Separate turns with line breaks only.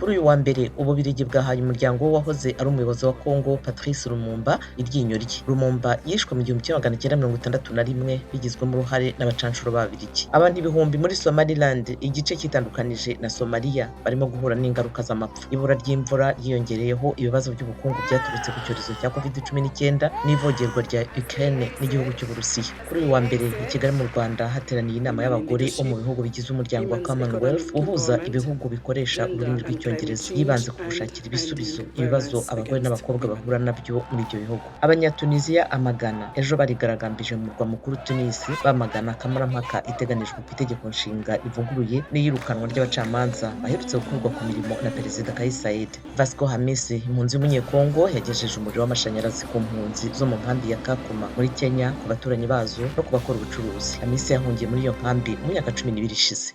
Kuri uyu wa mbere, Ububirigi bwahaye umuryango w'uwahoze ari umuyobozi wa Congo Patrice Lumumba iryinyo rye. Lumumba yishwe mu 1961 bigizwemo uruhare n'abacanshuro b'Ababirigi. Abantu ibihumbi muri Somaliland, igice cyitandukanije na Somalia, barimo guhura n'ingaruka z'amapfa. Ibura ry'imvura ryiyongereyeho ibibazo by'ubukungu byaturutse ku cyorezo cya COVID-19 n'ivogerwa rya Ukraine n'igihugu cy'Uburusiya. Kuri uyu wa mbere, i Kigali mu Rwanda hateraniye inama y'abagore bo mu bihugu bigize umuryango wa Commonwealth uhuza ibihugu bikoresha ururimi rw'Icyongereza, yibanze ku gushakira ibisubizo ibibazo abagore n'abakobwa bahura nabyo muri ibyo bihugu. Abanyatunisiya amagana ejo barigaragambije mu murwa mukuru Tunis, bamagana kamarampaka iteganijwe ku itegeko nshinga rivuguruye n'iyirukanwa ry'abacamanza baherutse gukurwa ku mirimo na Perezida Kais Saied. Vasco Hamisi, impunzi y'Umunyekongo, yagejeje umuriro w'amashanyarazi ku mpunzi zo mu nkambi ya Kakuma muri Kenya, ku baturanyi bazo no ku bakora ubucuruzi. Hamisi yahungiye muri iyo nkambi mu myaka 12 ishize.